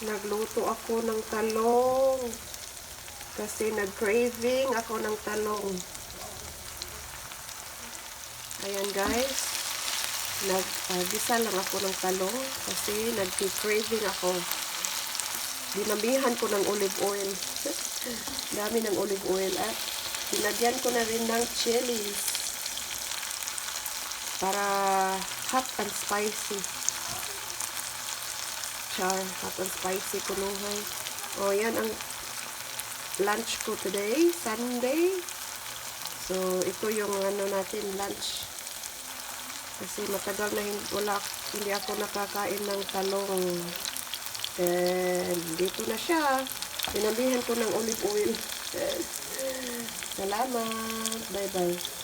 Nagluto ako ng talong. Kasi nag-craving ako ng talong. Ayan, guys. Nag-gisa lang ako ng talong kasi nag-craving ako. Dinamihan ko ng olive oil. Dami ng olive oil at dinagyan ko na rin ng chilies para hot and spicy. Char, hot and spicy kunuhay. O, yan ang lunch ko today, Sunday. So, ito yung ano natin, lunch. Kasi matagal na wala, hindi ako nakakain ng talong. And dito na siya. Dinamihan ko ng olive oil. Salamat. Bye-bye.